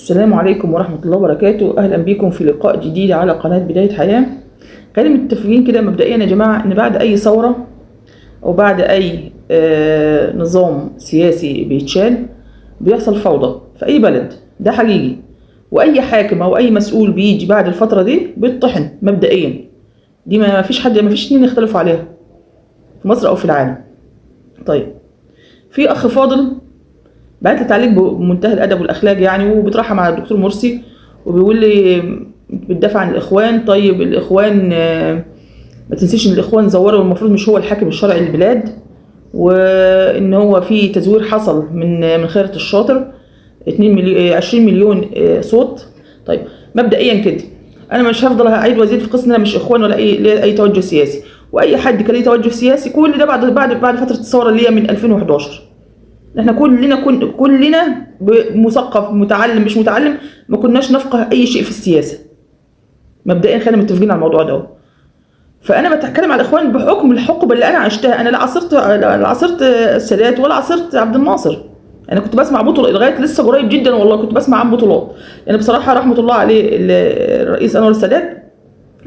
السلام عليكم ورحمة الله وبركاته. أهلا بكم في لقاء جديد على قناة بداية حياة. خلينا متفقين كده مبدئيا يا جماعة إن بعد أي ثورة أو بعد أي نظام سياسي بيتشال بيحصل فوضى في أي بلد، ده حقيقي. وأي حاكم أو أي مسؤول بيجي بعد الفترة دي بيطحن مبدئيا، دي ما فيش حد، ما فيش اتنين يختلفوا عليها في مصر أو في العالم. طيب، في أخ فاضل بعت لي تعليق بمنتهى الادب والاخلاق يعني، وبيترحم على الدكتور مرسي وبيقول لي بتدافع عن الاخوان. طيب الاخوان، ما تنسيش ان الاخوان زوروا، والمفروض مش هو الحاكم الشرعي للبلاد، وان هو في تزوير حصل من خيرت الشاطر 2 مليون 20 مليون صوت. طيب مبدئيا كده انا مش هفضل اعيد وازيد في قصة ان انا مش اخوان ولا اي توجه سياسي، واي حد كان ليه توجه سياسي كل ده بعد فترة الثورة اللي هي من 2011. احنا كلنا مثقف متعلم مش متعلم ما كناش نفقه اي شيء في السياسة. مبدئيا خلينا متفقين على الموضوع ده. فانا بتكلم على الاخوان بحكم الحقبة اللي انا عشتها. انا لا عاصرت السادات ولا عاصرت عبد الناصر. انا كنت بسمع بطولات لغاية لسه قريب جدا، والله كنت بسمع عن بطولات. يعني بصراحة رحمه الله عليه الرئيس انور السادات،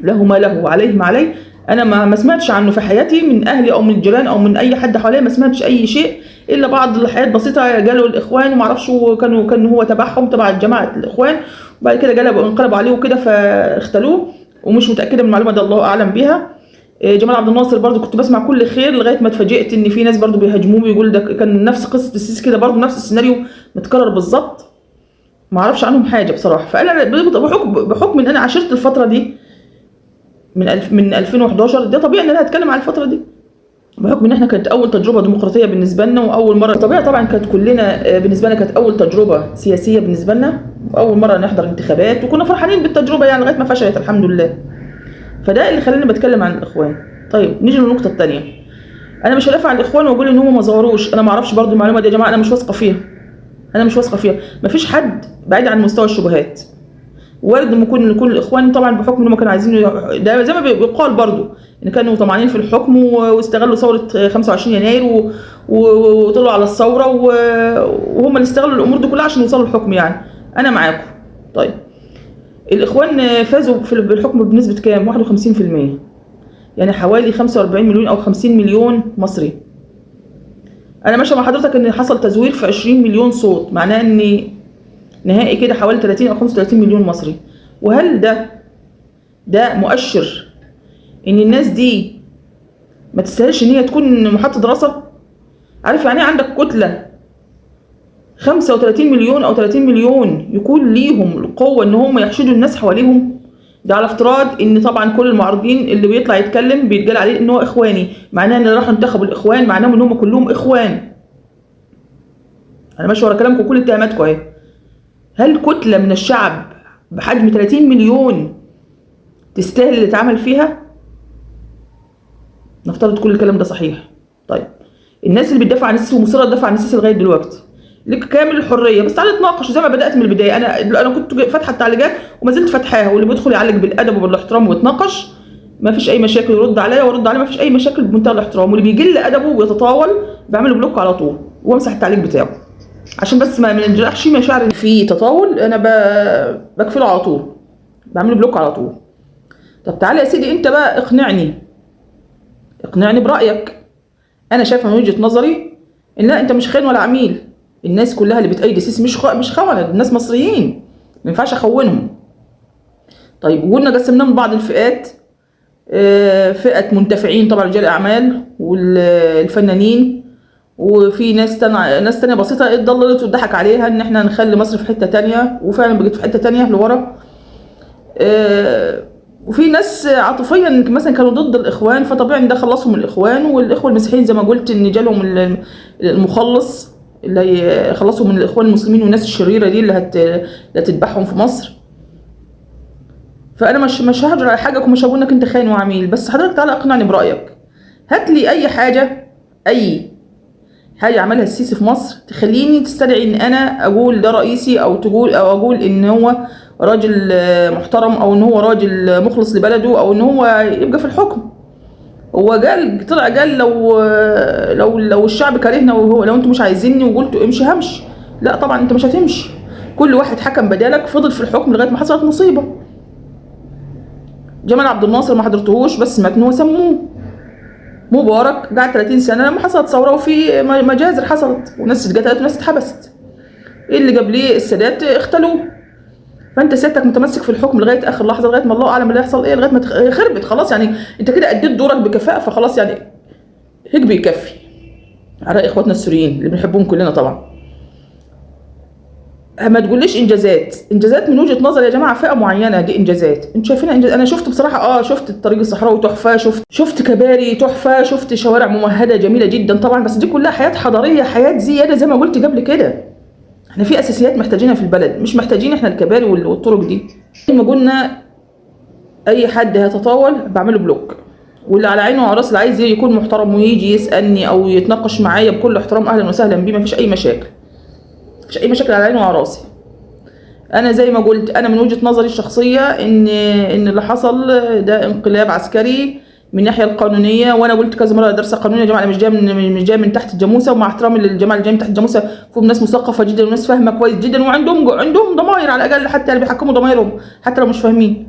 له ما له وعليه ما عليه. انا ما سمعتش عنه في حياتي من اهلي او من الجيران او من اي حد حواليا، ما سمعتش اي شيء الا بعض الحاجات بسيطة. جاله الاخوان وما اعرفش، كان هو تبعهم تبع جماعة الاخوان، وبعد كده انقلبوا عليه وكده فاختلوه، ومش متاكدة من المعلومة ده، الله اعلم بيها. جمال عبد الناصر برضو كنت بسمع كل خير لغاية ما اتفاجئت ان في ناس برضو بيهاجموه بيقول ده كان نفس قصة السيسي كده، برضو نفس السيناريو متكرر بالظبط. ما اعرفش عنهم حاجة بصراحة. فانا بحكم ان انا عاشرت الفترة دي من 2011، ده طبيعي ان انا هتكلم على الفترة دي بحكم ان احنا كانت اول تجربه ديمقراطية بالنسبة لنا، واول مرة طبيعي طبعا كانت كلنا بالنسبة لنا كانت اول تجربه سياسية بالنسبة لنا، واول مرة نحضر انتخابات، وكنا فرحانين بالتجربة يعني لغاية ما فشلت الحمد لله. فده اللي خلاني بتكلم عن الاخوان. طيب نيجي للنقطة الثانية. انا مش هدافع عن الاخوان واقول ان هم ما ظهروش، انا ما اعرفش برضو المعلومة دي يا جماعة، انا مش واثقة فيها، انا مش واثقة فيها. مفيش حد بعيد عن مستوى الشبهات. وارد ان يكون الاخوان طبعا بحكم ان هم كانوا عايزين، ده زي ما بيقال برضو ان كانوا طمعانين في الحكم واستغلوا ثورة 25 يناير وطلعوا على الثورة، وهم اللي استغلوا الامور دي كلها عشان يوصلوا الحكم يعني. انا معاكم. طيب الاخوان فازوا بالحكم بنسبة كام؟ 51%، يعني حوالي 45 مليون او 50 مليون مصري. انا ماشية مع حضرتك ان حصل تزوير في 20 مليون صوت، معناه ان نهائي كده حوالي 30 او 35 مليون مصري. وهل ده مؤشر ان الناس دي ما تستاهلش ان هي تكون محطة دراسة؟ عارف يعني ايه عندك كتلة 35 مليون او 30 مليون يكون ليهم القوة ان هم يحشدوا الناس حواليهم؟ ده على افتراض ان طبعا كل المعارضين اللي بيطلع يتكلم بيتقال عليه ان هو اخواني، معناه ان راحوا انتخبوا الاخوان، معناهم ان هم كلهم اخوان. انا ماشي ورا كلامكم كل اتهاماتكم اهي. هل كتلة من الشعب بحجم 30 مليون تستاهل اللي اتعمل فيها؟ نفترض كل الكلام ده صحيح. طيب الناس اللي بتدافع عن السيسي ومصره تدافع عن السيسي لغاية دلوقتي لك كامل الحرية، بس تعالى نتناقش زي ما بدات من البداية. انا كنت فاتحة التعليقات وما زلت فاتحاها، واللي بيدخل يعلق بالادب وبالاحترام ويتناقش ما فيش اي مشاكل، يرد عليا وارد عليه ما فيش اي مشاكل بمنتهى الاحترام. واللي بيجل ادبه ويتطاول بعمله block على طول وامسح التعليق بتاعه، عشان بس ما نجرحش مشاعر في تطاول. انا بقفله على طول، بعمله block على طول. طب تعالى يا سيدي انت بقى اقنعني، اقنعني برايك. انا شايفه من وجهه نظري ان لا، انت مش خاين ولا عميل. الناس كلها اللي بتأيد السيسي مش خونه، الناس مصريين، ما ينفعش اخونهم. طيب وقلنا قسمناهم بعض الفئات، فئة منتفعين طبعا رجال الاعمال والفنانين، وفي ناس تانية، ناس تانية بسيطة اتضللت واتضحك عليها ان احنا نخلي مصر في حتة تانية، وفعلا بقت في حتة تانية لورا. وفي ناس عاطفيا مثلا كانوا ضد الاخوان، فطبيعي ان ده خلصهم من الاخوان. والاخوة المسيحيين زي ما قلت ان جالهم المخلص اللي هيخلصهم من الاخوان المسلمين والناس الشريرة دي اللي هتذبحهم في مصر. فانا مش ههجر على حاجة ومش هقول انك انت خاين وعميل، بس حضرتك تعالى اقنعني برايك. هات لي اي حاجة، اي حاجة عملها السيسي في مصر تخليني تستدعي ان انا اقول ده رئيسي، او تقول او اقول ان هو راجل محترم، او ان هو راجل مخلص لبلده، او ان هو يبقى في الحكم. هو قال، طلع قال لو الشعب كرهنا، وهو لو انتوا مش عايزيني وقلتوا امشي همشي. لا طبعا انت مش هتمشي. كل واحد حكم بدالك فضل في الحكم لغاية ما حصلت مصيبة. جمال عبد الناصر ما حضرتهوش بس سمعت ان هو سموه. مبارك قعد 30 سنة لما حصلت ثورة وفي مجازر حصلت وناس اتقتلت وناس اتحبست. ايه اللي جاب ليه السادات؟ اختلوه. فانت سيادتك متمسك في الحكم لغاية اخر لحظة، لغاية ما الله اعلم اللي هيحصل ايه، لغاية ما خربت خلاص. يعني انت كده اديت دورك بكفاءة، فخلاص يعني هيك بيكفي. على رأي اخواتنا السوريين اللي بنحبهم كلنا طبعا. ما تقوليش انجازات، انجازات من وجهه نظر يا جماعة فئة معينة دي انجازات، انتوا شايفينها انجاز. انا شفت بصراحة شفت الطريق الصحراوي تحفة، شفت كباري تحفة، شفت شوارع ممهده جميلة جدا طبعا، بس دي كلها حياة حضارية، حياة زيادة زي ما قلت قبل كده. احنا في اساسيات محتاجينها في البلد، مش محتاجين احنا الكباري والطرق دي. زي ما قلنا اي حد هيتطاول بعمله block، واللي على عينه وعلى راسه، اللي عايز يكون محترم ويجي يسالني او يتناقش معايا بكل احترام اهلا وسهلا بيه، مفيش اي مشاكل، مفيش اي مشاكل، على عيني وعلى راسي. انا زي ما قلت، انا من وجهة نظري الشخصية ان اللي حصل ده انقلاب عسكري من الناحية القانونية، وانا قلت كذا مرة درس قانوني يا جماعة، انا مش جاية من تحت الجاموسة، ومع احترامي للجماعة اللي جايين من تحت الجاموسة، فيهم ناس مثقفة جدا وناس فاهمه كويس جدا، وعندهم ضماير على الاقل، حتى اللي بيحكموا ضمايرهم حتى لو مش فاهمين.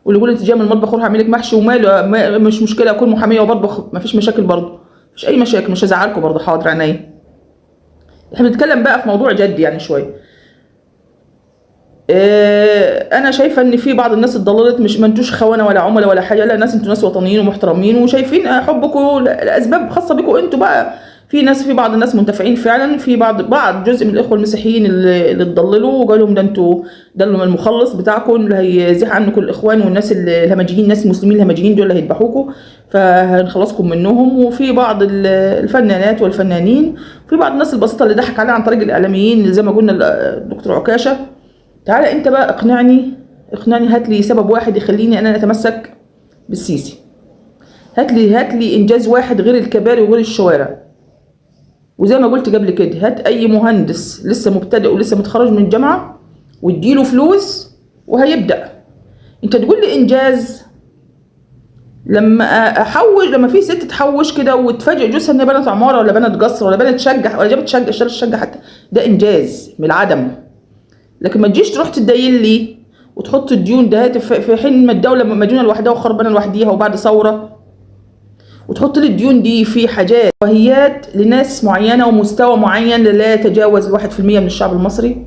واللي يقول انت جاية من المطبخ روح اعمل لك محشي وماله، مش مشكلة، اكون محاميه وبطبخ مفيش مشاكل برضه، مفيش اي مشاكل، مش هزعلكم برضه، حاضر عينيا. احنا بنتكلم بقى في موضوع جد يعني شوية. انا شايفه ان في بعض الناس اتضللت، مش ما انتوش خونه ولا عملاء ولا حاجة، لا ناس انتوا ناس وطنيين ومحترمين وشايفين حبكم لاسباب خاصة بكم انتوا بقى. في ناس، في بعض الناس منتفعين فعلا، في بعض جزء من الاخوة المسيحيين اللي اتضللوا وقالوا لهم ده انتوا ده المخلص بتاعكم اللي هيزيح عنكم الاخوان والناس الهمجيين، الناس المسلمين الهمجيين دول اللي هيذبحوكم، فهنخلصكم منهم. وفي بعض الفنانات والفنانين، في بعض الناس البسيطة اللي ضحك عليها عن طريق الاعلاميين اللي زي ما قلنا الدكتور عكاشة. تعالى انت بقى اقنعني، هات لي سبب واحد يخليني انا اتمسك بالسيسي. هات لي انجاز واحد غير الكباري وغير الشوارع. وزي ما قلت قبل كده، هات اي مهندس لسه مبتدئ ولسه متخرج من الجامعة واديله فلوس وهيبدا. انت تقول لي انجاز لما احوش، لما في ست تحوش كده وتفاجئ جوزها ان بنت عمارة ولا بنت قصر ولا بنت شقه ولا جابت شقه، اشترت شقه حتى، ده انجاز من العدم. لكن ما تجيش تروح تدين لي وتحط الديون ده في حين ما الدولة مديونه لوحدها وخربانه لوحديها وبعد ثورة، وتحط لي الديون دي في حاجات وهيات لناس معينة ومستوى معين لا يتجاوز 1% من الشعب المصري.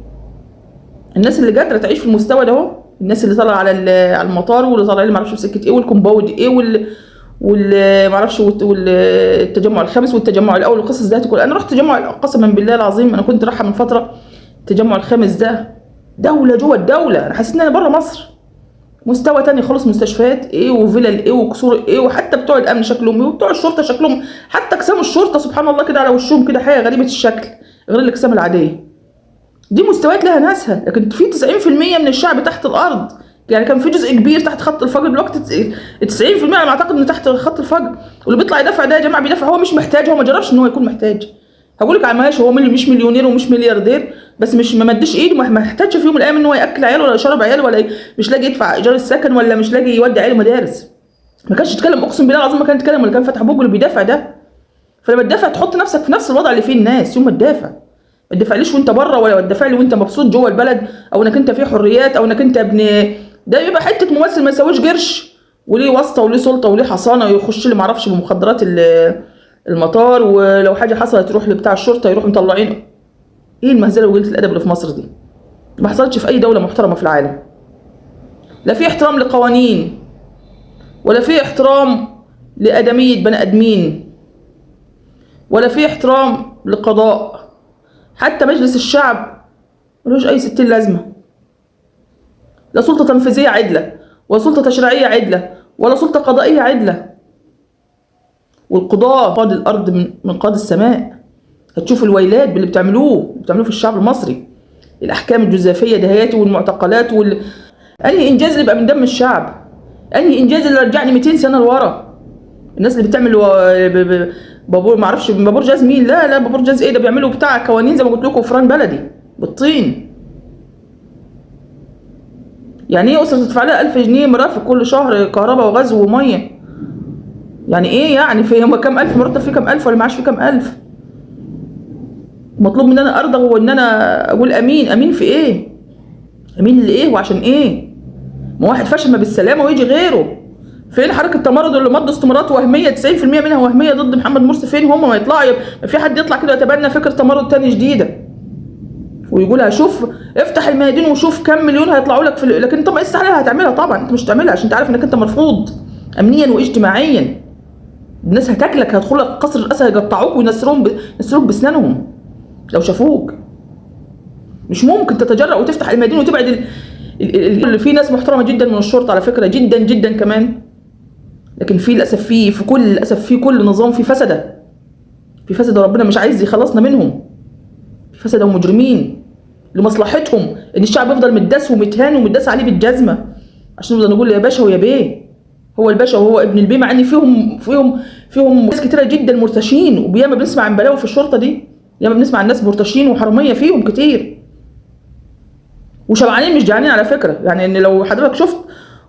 الناس اللي قادرة تعيش في المستوى ده اهو، الناس اللي طالعه على المطار واللي طالعه اللي معرفش في سكة ايه والكومباوند ايه وال معرفش والتجمع الخامس والتجمع الاول والقصص ده كلها. انا رحت تجمع، قسما بالله العظيم انا كنت رايحة من فترة التجمع الخامس ده، دولة جوه الدولة، انا حسيت ان انا بره مصر، مستوى تاني خالص، مستشفيات ايه وفلل ايه وقصور ايه، وحتى بتوع الامن شكلهم ايه وبتوع الشرطة شكلهم، حتى اجسام الشرطة سبحان الله كده على وشهم كده حاجة غريبة الشكل غير الاجسام العادية. دي مستويات لها ناسها، لكن في 90% من الشعب تحت الارض، يعني كان في جزء كبير تحت خط الفقر، دلوقتي 90% على ما اعتقد انه تحت خط الفقر. واللي بيطلع يدافع ده يا جماعة بيدافع هو مش محتاج، هو ما جربش ان هو يكون محتاج. هقول لك على ماشي، هو مش مليونير ومش ملياردير، بس مش ما مدش ايده، ما احتاجش في يوم من الايام ان هو ياكل عياله ولا يشرب عياله ولا مش لاقي يدفع ايجار السكن ولا مش لاقي يودي عياله مدارس. ما كانش يتكلم، اقسم بالله العظيم ما كان يتكلم ولا كان فاتح بوجه اللي بيدافع ده. فلما تدافع تحط نفسك في نفس الوضع اللي فيه الناس يوم ما تدافع. ما تدافعليش وانت بره، ولا تدافع لي وانت مبسوط جوه البلد، او انك انت في حريات، او انك انت ابن ده. يبقى حتة ممثل ما يساويش قرش وليه واسطه وليه سلطة وليه حصانه، ويخش لي ما اعرفش بمخدرات المطار، ولو حاجة حصلت يروح لبتاع الشرطة يروح مطلعينه. ايه المهزلة وقلة الادب اللي في مصر دي؟ ما حصلتش في اي دولة محترمه في العالم. لا في احترام لقوانين، ولا في احترام لادميه بني ادمين، ولا في احترام لقضاء. حتى مجلس الشعب ملوش اي ستين لازمه. لا سلطة تنفيذية عدله، ولا سلطة تشريعية عدله، ولا سلطة قضائية عدله. والقضاء قاضي الارض من قاضي السماء. هتشوف الويلات باللي بتعملوه في الشعب المصري، الاحكام الجزافيه دهياتي والمعتقلات انهي انجاز اللي يبقى من دم الشعب؟ انهي انجاز اللي رجعني 200 سنة لورا؟ الناس اللي بتعمل بابور ما اعرفش بابور جاز مين، لا لا بابور جاز ايه ده، بيعملوا بتاع قوانين زي ما قلت لكم فران بلدي بالطين. يعني ايه اسره تدفع لها 1000 جنيه مرافق كل شهر كهرباء وغاز ومية؟ يعني ايه يعني؟ في هم كام الف مرتب؟ في كام الف ولا معاش في كام الف؟ مطلوب مني انا ارضى وان انا اقول امين. امين في ايه؟ امين لايه وعشان ايه؟ ما واحد فشل ما بالسلامة ويجي غيره. فين حركة التمرد اللي مضوا استمارات وهمية 90% منها وهمية ضد محمد مرسي؟ فين هم؟ ما يطلعوا، ما في حد يطلع كده ويتبنى فكرة تمرد تاني جديدة ويقول هشوف، افتح الميادين وشوف كم مليون هيطلعوا لك في لكن انت ما استحالة هتعملها طبعا، انت مش هتعملها عشان انت عارف انك انت مرفوض امنيا واجتماعيا. الناس هتاكلك، هيدخلوا لك قصر الرئاسة هيقطعوك وينسروهم ينسروك باسنانهم لو شافوك. مش ممكن تتجرأ وتفتح الميادين وتبعد اللي في ناس محترمه جدا من الشرطة على فكرة، جدا جدا كمان، لكن في للاسف في كل للاسف في كل نظام في فسده، في فسده ربنا مش عايز يخلصنا منهم، في فسده ومجرمين لمصلحتهم ان الشعب يفضل متداس ومتهان ومتداس عليه بالجزمه عشان نفضل نقول يا باشا ويا بيه، هو الباشا وهو ابن البيه، مع ان فيهم ناس كتيرة جدا مرتشين، وياما بنسمع عن بلاوي في الشرطة دي، ياما بنسمع عن ناس مرتشين وحراميه فيهم كتير وشبعانين مش جعانين على فكرة. يعني ان لو حضرتك شفت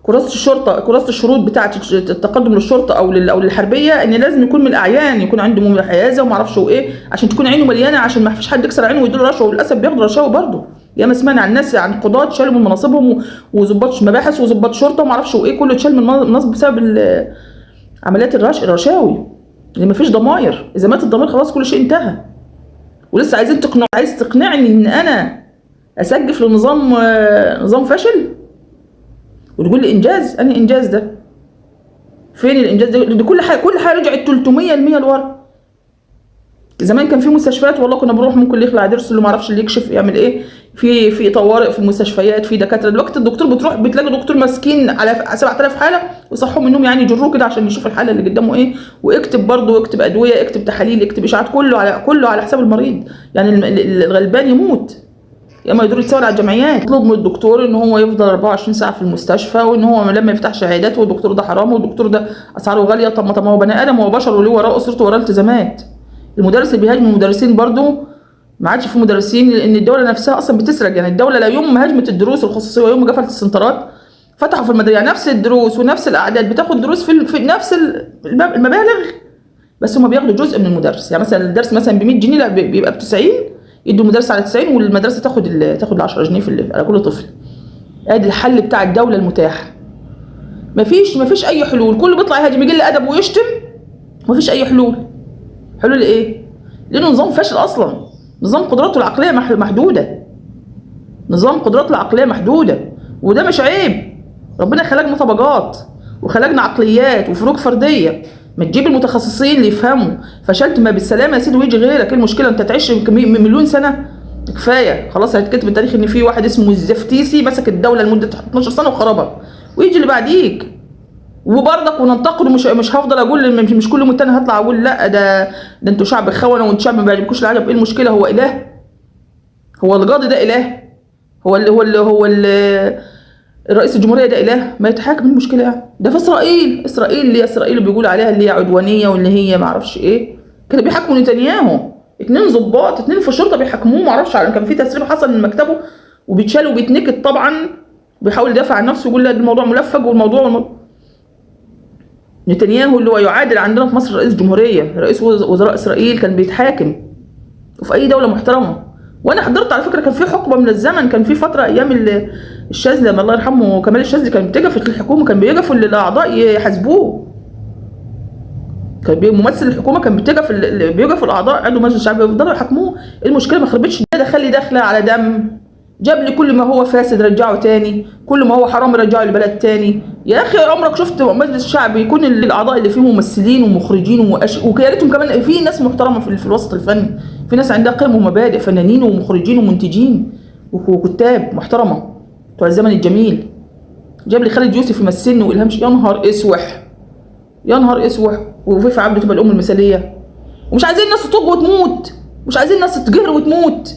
كراسة الشرطة، كراسة الشروط بتاعه التقدم للشرطة او او للحربيه، ان لازم يكون من الاعيان، يكون عنده حيازه وما اعرفش وايه، عشان تكون عينه مليانة، عشان ما فيش حد يكسر عينه ويديله رشوة، وللاسف بياخدوا رشاوي برضه. ياما سمعنا عن ناس، عن قضاة شالوا من مناصبهم وظباط مباحث وظباط شرطه وما اعرفش وايه، كله اتشال من مناصب بسبب عمليات الرشاوي، لان ما فيش ضماير. اذا مات الضمير خلاص كل شيء انتهى. ولسه عايزين تقنع، عايز تقنعني ان انا اسجف لنظام، نظام فاشل، وتقول لي انجاز؟ انهي انجاز ده؟ فين الانجاز ده؟ دي كل حاجة، كل حاجة رجعت 300% لورا. زمان كان في مستشفيات والله كنا بنروح ممكن اللي يخلع ضرسه، اللي ما اعرفش اللي يكشف يعمل ايه، في طوارئ في المستشفيات، في دكاترة. دلوقتي الدكتور بتروح بتلاقي دكتور ماسكين على 7000 حاله ويصحوا منهم، يعني يجروه كده عشان يشوف الحالة اللي قدامه ايه، واكتب برضه، واكتب ادوية، اكتب تحاليل، اكتب اشاعات، كله على حساب المريض. يعني الغلبان يموت يا اما يدور يتصور على الجمعيات. يطلب من الدكتور ان هو يفضل 24 ساعة في المستشفى، وان هو لما يفتحش عيادات، والدكتور ده حرام، والدكتور ده اسعاره غالية. طب ما هو بني ادم، هو بشر وليه وراه اسرته وراه التزامات. المدرس اللي بيهاجم المدرسين برضه ما عادش في مدرسين، لان الدولة نفسها اصلا بتسرق. يعني الدولة لا يوم ما هاجمت الدروس الخصوصية ويوم ما قفلت السنترات فتحوا في المدارس، يعني نفس الدروس ونفس الاعداد، بتاخد دروس في نفس المبالغ، بس هما بياخدوا جزء من المدرس. يعني مثلا الدرس مثلا ب 100 جنيه، لا بيبقى ب 90، يدوا المدرس على 90 والمدرسة تاخد 10 جنيه على كل طفل. ادي الحل بتاع الدولة المتاح. مفيش اي حلول، كله بيطلع يهاجم يقل ادب ويشتم، مفيش اي حلول. حلول ايه؟ لانه نظام فاشل اصلا، نظام قدراته العقلية محدودة، نظام قدراته العقلية محدودة، وده مش عيب. ربنا خلقنا طبقات وخلقنا عقليات وفروق فردية، ما تجيب المتخصصين اللي يفهموا. فشلت ما بالسلامة يا سيدي ويجي غيرك، ايه المشكلة؟ انت تعيش مليون سنة كفاية، خلاص هيتكتب التاريخ ان في واحد اسمه الزفتيسي مسك الدولة لمدة 12 سنة وخربها، ويجي اللي بعديك وبرضك وننتقده. مش هفضل اقول، مش كل متاني هطلع اقول لا ده انتوا شعب خونه وانتوا شعب ما بيعجبكوش العجب. ايه المشكلة؟ هو اله؟ هو القاضي ده اله؟ هو اللي رئيس الجمهورية ده اله؟ ما يتحاكم، المشكلة يعني؟ ده في اسرائيل، اسرائيل اللي اسرائيل بيقول عليها اللي هي عدوانية واللي هي ما اعرفش ايه، كانوا بيحاكموا نتنياهو، 2 ضباط 2 في الشرطة بيحاكموه، ما اعرفش كان في تسريب حصل من مكتبه وبيتشال وبيتنكد طبعا، بيحاول يدافع عن نفسه ويقول لا الموضوع ملفق والموضوع نتنياهو اللي هو يعادل عندنا في مصر رئيس جمهورية، رئيس وزراء اسرائيل، كان بيتحاكم وفي اي دولة محترمه. وانا حضرت على فكرة، كان في حقبة من الزمن، كان في فترة ايام الشاذلي لما الله يرحمه كمال الشاذلي كان بتجف الحكومة، كان بيجفوا الاعضاء يحاسبوه، كان ممثل الحكومة كان بتجف بيجفوا الاعضاء عنده مجلس الشعب يفضلوا يحاكموه. المشكلة ما خربتش، ده دخل لي دخله على دم، جاب لي كل ما هو فاسد رجعه تاني، كل ما هو حرام رجعه للبلد تاني. يا اخي عمرك شفت مجلس الشعب يكون الاعضاء اللي فيه ممثلين ومخرجين ويا ريتهم كمان في ناس محترمه في الوسط الفني، في ناس عندها قيم ومبادئ، فنانين ومخرجين ومنتجين وكتاب محترمه بتوع الزمن الجميل. جاب لي خالد يوسف يمثلني والهام، يا نهار اسوح يا نهار اسوح، وفيفا عبده تبقى الام المثالية. ومش عايزين الناس تطج وتموت، مش عايزين الناس تتجهر وتموت.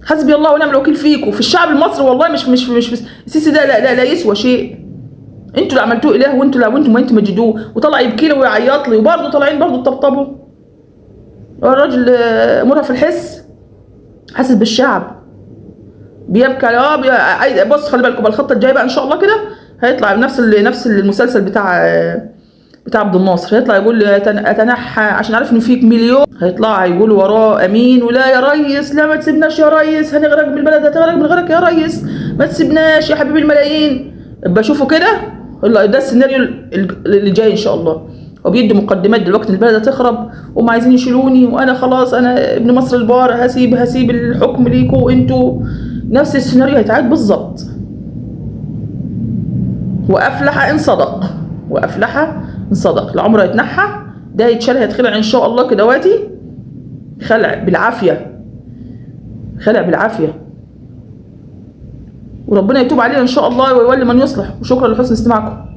حسبي الله ونعم الوكيل فيكم، في الشعب المصري والله. مش مش مش السيسي ده لا لا لا يسوى شيء. انتوا اللي عملتوه اله، وانتوا اللي وانتوا ما انتوا مجدوه، وطلع يبكي لي ويعيط لي، وبرضه طالعين برضه تطبطبوا. الراجل مرهف الحس، حاسس بالشعب، بيبكي على بص خلي بالكم الخطة الجاية بقى ان شاء الله كده هيطلع نفس المسلسل بتاع بتاع عبد الناصر، هيطلع يقول اتنحى عشان عارف انه فيك مليون، هيطلع يقول وراه امين ولا يا ريس، لا ما تسيبناش يا ريس، هنغرق من البلد، هتغرق من غيرك يا ريس، ما تسيبناش يا حبيب الملايين. بشوفه كده، ده السيناريو اللي جاي ان شاء الله. هو بيدي مقدمات دلوقتي، البلد هتخرب وهم عايزين يشيلوني، وانا خلاص انا ابن مصر البار، هسيب الحكم ليكوا انتوا. نفس السيناريو هيتعاد بالظبط. وافلح ان صدق، وافلح ان صدق. العمر هيتنحى، ده هيتشال، هيتخلع ان شاء الله كدواتي، خلع بالعافية، خلع بالعافية، وربنا يتوب علينا ان شاء الله ويولي من يصلح. وشكرا لحسن استماعكم.